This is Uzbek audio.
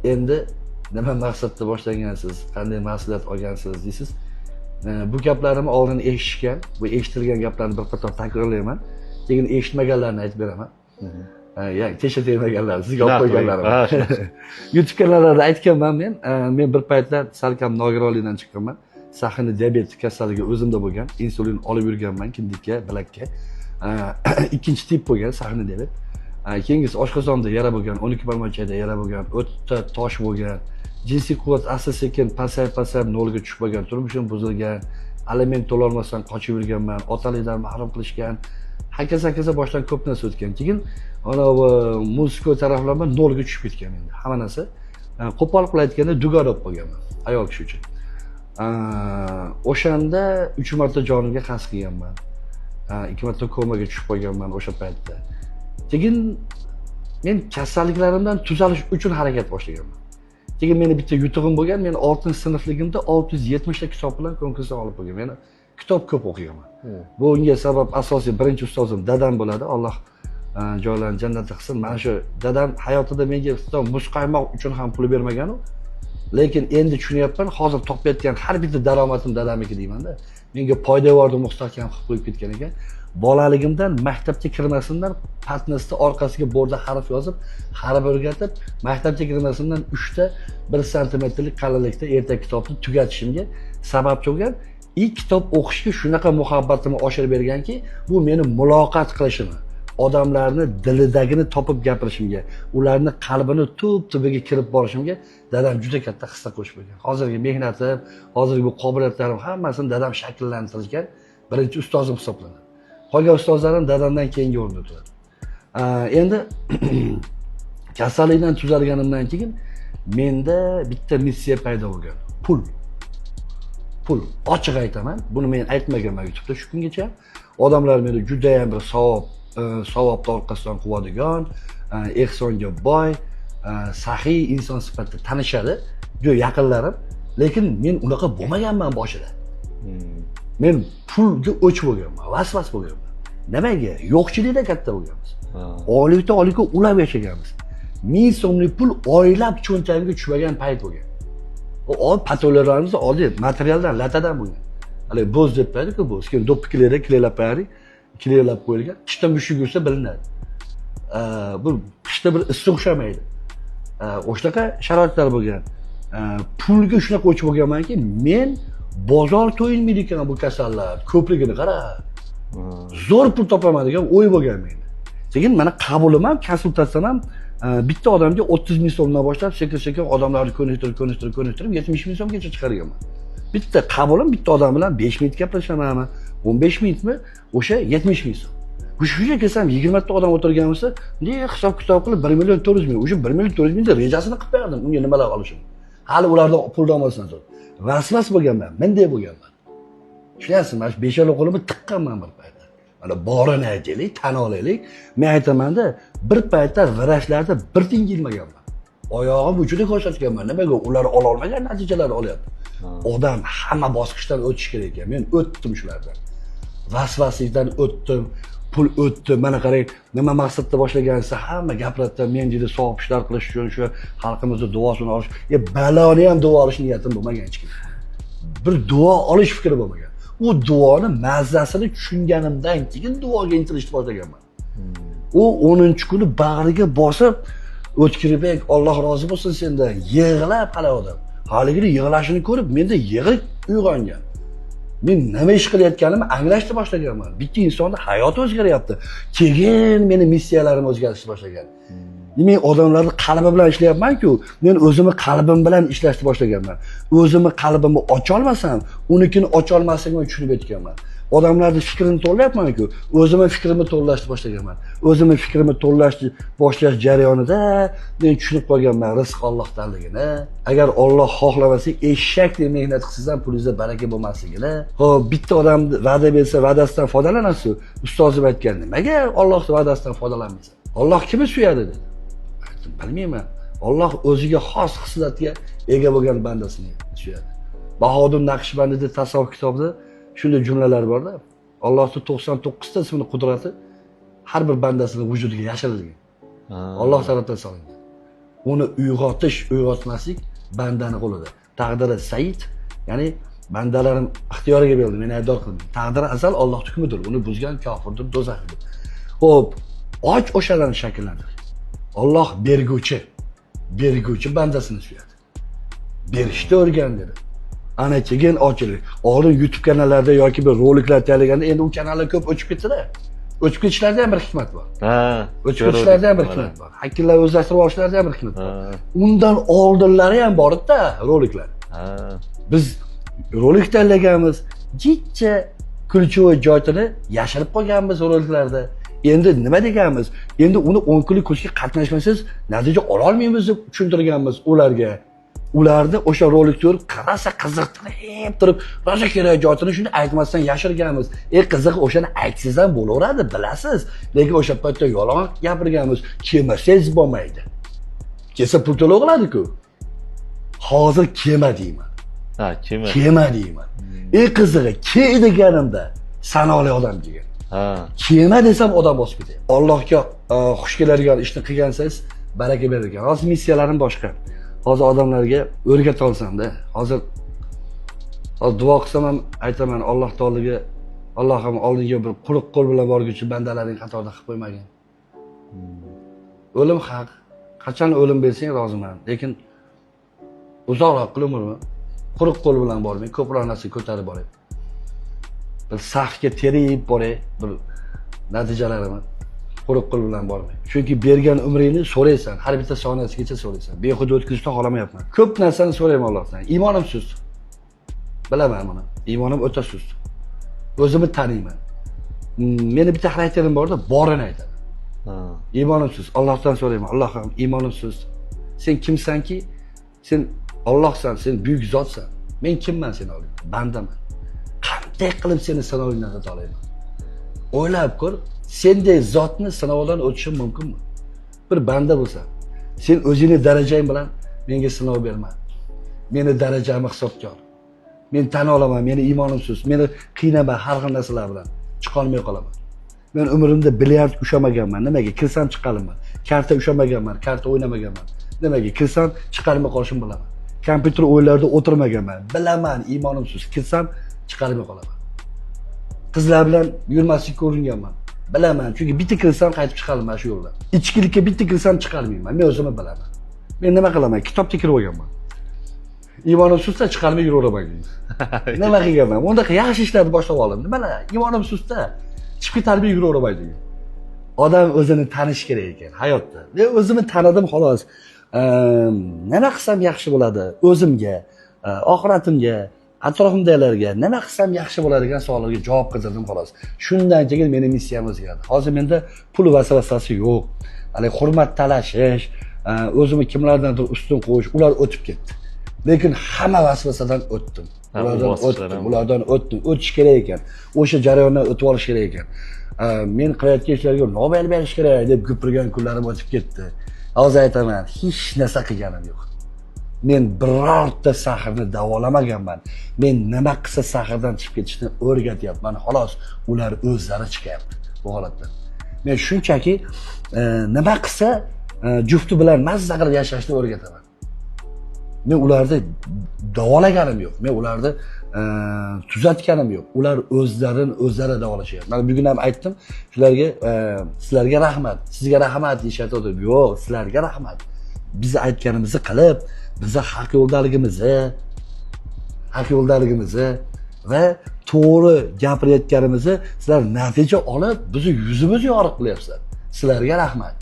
Endi nima maqsadda boshlagansiz, qanday mas'uliyat olgansiz deysiz. Bu gaplarimni oldin eshitishgan, bu eshitilgan gaplarni bir qator takrorlayman, keyin eshitmaganlarni aytib beraman. Ya'ni tesha tegmaganlar, sizga olib qo'yganlarim. YouTube kanallarida aytganman men. Men bir paytlar salkam nogironlikdan chiqqanman. Сахарный diabet kasalligi o'zimda bo'lgan, insulin olib yurganman kindikka, bilakka. Ikkinchi tip bo'lgan сахарный diabet. Keyingisi oshqozonda yara bo'lgan, 12 barmoqchada yara bo'lgan, o'tda tosh bo'lgan, jinsiy quvvat asta sekin pasayib pasayib nolga tushib qolgan, turmushim buzilgan, aliment to'lolmasdan qochib yurganman, otalikdan mahrum qilishgan, hokazo hokazo, boshdan ko'p narsa o'tgan. Keyin anavi мужской taraflama nolga tushib ketgan endi hamma narsa. Qo'pol qilib aytganda, dugor bo'lib qolganman ayol kishi uchun. O'shanda uch marta jonimga qasd qilganman, ikki marta komaga tushib qolganman o'sha paytda. Keyin men kasalliklarimdan tuzalish uchun harakat boshlaganman. Keyin meni bitta yutug'im bo'lgan: men oltinchi sinfligimda 670 ta kitob bilan konkursdan olib qo'ygan. Men kitob ko'p o'qiganman. Bunga sabab asosiy birinchi ustozim dadam bo'ladi, Alloh joylarini jannatda qilsin. Mana shu dadam hayotida menga muzqaymoq uchun ham pul bermaganu, lekin endi tushunyapman, hozir topayotgan har bitta daromadim dadamniki deymanda. Menga poydevorni mustahkam qilib qo'yib ketgan ekan. Bolaligimdan, maktabga kirmasimdan patnisda orqasiga borda harf yozib, harf o'rgatib, maktabga kirmasimdan uchta 1 santimetrlik qalinlikda ertak kitobni tugatishimga sababchi bo'lgan и kitob o'qishga shunaqa muhabbatimni oshirib berganki, bu meni muloqot qilishimni, odamlarni dilidagini topib gapirishimga, ularni qalbini tub tubiga kirib borishimga dadam juda katta hissa qo'shib qo'ygan. Hozirgi mehnatim, hozirgi bu qobiliyatlarim, hammasini dadam shakllantirgan birinchi ustozim hisoblanadi. Qolgan ustozlarim dadamdan keyingi o'rinda turadi. Endi kasallikdan tuzalganimdan keyin menda bitta missiya paydo bo'lgan: pul. Pul, ochiq aytaman, buni men aytmaganman YouTubeda shu kungacha. Odamlar meni judayam bir savob, savobni orqasidan quvadigan, ehsonga boy, saxiy inson sifatida tanishadi juda yaqinlarim, lekin men unaqa bo'lmaganman boshida. Men pulga o'ch bo'lganman, vasvas bo'lganman. Nimaga? Yo'qchilikda katta bo'lganmiz, oylikda oylikka ulab yashaganmiz. 1000 so'mlik pul oylab cho'ntagimga tushmagan payt bo'lgan. U potoloklarimiz oddiy materialdan, latadan bo'lgan, haligi bo'z deb qo'yadiku, bo'z. Keyin do'ppi клей da клей lab qo'yardik, клей lab qo'yilgan. Qishda mushuk yursa bilinadi, bu qishda bir issiq ushlamaydi. O'shanaqa sharoitlar bo'lgan. Pulga shunaqa o'ch bo'lganmanki, men bozor to'yinmaydi ekan bu kasallar ko'pligini qara, zo'r pul topaman degan o'y bo'lgan menda. Keyin mana qabulim ham, konsultatsiyam ham bitta odamga 30 000 so'mdan boshlab, sekin sekin odamlarni ko'niktirib, ko'niktirib, ko'niktirib, 70 000 so'mgacha chiqarganman. Bitta qabulim, bitta odam bilan 5 minut gaplashamanmi, 15 minutmi, o'sha 70 000 so'm. Bu shuncha kelsam, 20 ta odam o'tirgan bo'lsa, bunday hisob kitob qilib, 1 400 000. O'sha 1 400 000 ta rejasini qilib qo'yardim unga nimalar olishimni, hali ulardan pulni olmasdan turib. Vasvas bo'lganman, bunday bo'lganman, tushunyapsizmi? Mana shu beshala qo'limni tiqqanman bir paytda. Mana borini aytaylik, tan olaylik. Men aytamanda, bir paytda vrachlarda bir tiyin ilmaganman, oyog'im uchida ko'rsatganman. Nimaga? Ular ololmagan natijalarni olyapti. Odam hamma bosqichdan o'tishi kerak ekan. Men o'tdim shulardan, vasvaslikdan o'tdim, pul o'tdi. Mana qarang, nima maqsadda boshlagansa, hamma gapiradida, men deydi, savob ishlar qilish uchun, shu xalqimizni duosini olish. E, baloni ham duo olish niyatim bo'lmagan hech kim, bir duo olish fikri bo'lmagan. U duoni mazzasini tushunganimdan keyin duoga intilishni boshlaganman. U 10-kuni bag'riga bosib, "O'tkirbek, Olloh rozi bo'lsin sendan", yig'lab, hali odam haligini yig'lashini ko'rib, menda yig'i uyg'ongan. Men nima ish qilayotganimni anglashni boshlaganman. Bitta insonni hayoti o'zgaryapti. Keyin meni missiyalarim o'zgarishni boshlagan. Men odamlarni qalbi bilan ishlayapman-ku, men o'zimni qalbim bilan ishlashni boshlaganman. O'zimni qalbimni ocholmasam, unikini ocholmasligimni tushunib yetganman. Odamlarni fikrini to'g'rilayapman-ku, o'zimni fikrimni to'g'rilashni boshlaganman. O'zimni fikrimni to'g'rilashni boshlash jarayonida men tushunib qolganman rizq Allohdanligini. Agar Olloh xohlamasa, eshakdek mehnat qilsangiz ham pulingizda baraka bo'lmasligini. Xo'p, bitta odam va'da bersa, va'dasidan foydalanasiz. Ustozim aytgan: "Nimaga Ollohni va'dasidan foydalanmaysan? Olloh kimni suyadi?" dedi. Aytdim: "Bilmayman". "Olloh o'ziga xos xislatga ega bo'lgan bandasini suyadi". Bahodir Naqshbandiyda tasavvuf kitobida shunday jumlalar borda. Allohni 99 ta ismini qudrati har bir bandasini vujudiga yashirilgan. Olloh tarafdan solingan. Uni uyg'otish, uyg'otmaslik bandani qo'lida. Taqdiri said, ya'ni bandalarim ixtiyoriga berildi, meni aybdor qildim. Taqdiri azal Alloh hukmidir. Uni buzgan kofirdir, do'zaxdir. Xo'p, och o'shalarni shakllantir. Alloh berguvchi, berguvchi bandasini suyadi. Berishni o'rgan dedi. Ana keyin ochildi. Oldin YouTube kanallarda yoki bir roliklar tayyorlaganda, endi u kanallar ko'p o'chib ketdi-da. O'chib ketishlarida ham bir hikmat bor. O'chib ketishlarida ham bir hikmat bor. Hakerlar o'zlashtirib olishlarida ham bir hikmat bor. Undan oldinlari ham bor edi-da roliklar. Biz rolik tayyorlaganmiz, jicha ключевой joyini yashirib qo'yganmiz roliklarda. Endi nima deganmiz? Endi uni 10 kunlik kursga qatnashmasangiz natija ololmaymiz deb tushuntirganmiz ularga. Ularni o'sha rolikni ko'rib, rosa qiziqtirib turib, rosa kerak joyini shuni aytmasdan yashirganmiz. Qiziq, o'shani aytsangiz ham bo'laveradi, bilasiz. Lekin o'sha paytda yolg'on gapirganmiz. Kelmasangiz bo'lmaydi. Kelsa pul to'lov qiladi-ku. Hozir kelma deyman. Ha, kelma. Kelma deyman. Eng qizig'i, kel deganimda sanoqli odam kelgan. Kelma desam odam bosib ketadi. Allohga xush keladigan ishni qilgansiz, baraka berar ekan. Hozir missiyalarim boshqa. Hozir odamlarga o'rgata olsam-da, hozir duo qilsam ham aytaman, Alloh taologa, Allohim oldinga bir quruq qo'l bilan borguncha bandalaring qatorida qilib qo'ymagin. O'lim haq. Qachon o'lim bersang roziman, lekin uzoqroq qil umrni. Quruq qo'l bilan bormay, ko'proq narsa ko'tarib boray. Bir safga terib boray, bir natijalarimni quruq qo'l bilan bormay. Chunki bergan umringni so'raysan, har bitta soniyasigacha so'raysan. Behuda o'tkazishni xohlamayapman. Ko'p narsani so'rayman Allohdan. Iymonim sust. Bilaman buni. Iymonim o'ta sust. O'zimni taniyman. Meni bitta xarakterim borda, borini aytaman. Iymonim sust. Allohdan so'rayman. Allohim, iymonim sust. Sen kimsanki? Sen Allohsan, sen buyuk zotsan. Men kimman seni oldingda? Bandaman. Qanday qilib seni sinovingdan o'ta olaman? O'ylab ko'r, sendek zotni sinovdan o'tishim mumkinmi? Bir banda bo'lsa, sen o'zingni darajang bilan menga sinov berma. Meni darajamni hisobga ol. Men tan olaman, meni iymonim sust. Meni qiynama har xil narsalar bilan. Chiqolmay qolaman. Men umrimda bilyard ushlamaganman. Nimaga? Kirsam chiqarman. Karta ushlamaganman, karta o'ynamaganman. Nimaga? Kirsam chiqarmay qolishim bilaman. Kompyuter o'yinlarida o'tirmaganman. Bilaman, iymonim sust. Kirsam chiqarmay qolaman. Qizlar bilan yurmaslikka uringanman. Bilaman, chunki bitta kirsam qaytib chiqarman shu yo'ldan. Ichkilikka bitta kirsam chiqarmayman. Men o'zimni bilaman. Men nima qilaman? Kitobga kirib olganman. Iymonim sustda chiqarmay yuraveraman. Nima qilganman? Undaqa yaxshi ishlarni boshlab oldim. Nimalar? Iymonim sustda chiqib ketarmay yuraveraman degan. Odam o'zini tanish kerak ekan hayotda. Men o'zimni tanidim xolos. Nima qilsam yaxshi bo'ladi o'zimga, oxiratimga, atrofimdagilarga nima qilsam yaxshi bo'ladi degan savollarga javob qidirdim xolos. Shundan keyin meni missiyam o'zgardi. Hozir menda pul vasvasasi yo'q. Hali hurmat talashish, o'zimni kimlardandir ustun qo'yish, ular o'tib ketdi. Lekin hamma vasvasadan o'tdim. Ha, u Ulardan bosqichlar o'tdim, ham. ulardan o'tdim. O'tish kerak ekan. O'sha jarayondan o'tib olish kerak ekan. Men qilayotgan ishlarga Nobel berish kerak deb gapirgan kunlarim o'tib ketdi. Hozir aytaman, hech narsa qilganim yo'q. Men birorta sahrni davolamaganman. Men nima qilsa sahrdan chiqib ketishni o'rgatyapman. Xolos, ular o'zlari chiqyapti bu holatdan. Men shunchaki nima qilsa jufti bilan mazza qilib yashashni o'rgataman. Men ularni davolaganim yo'q. Men ularni tuzatganim yo'q. Ular o'zlarini o'zlari davolashyapti. Mana bugun ham aytdim, shularga sizlarga rahmat, sizga rahmat deyishyapti. Yo'q, sizlarga rahmat. Biz aytganimizni qilib, bizni haq yo'ldaligimizni va to'g'ri gapirayotganimizni sizlar natija olib, bizni yuzimizni yorug' qilyapsizlar. Sizlarga rahmat.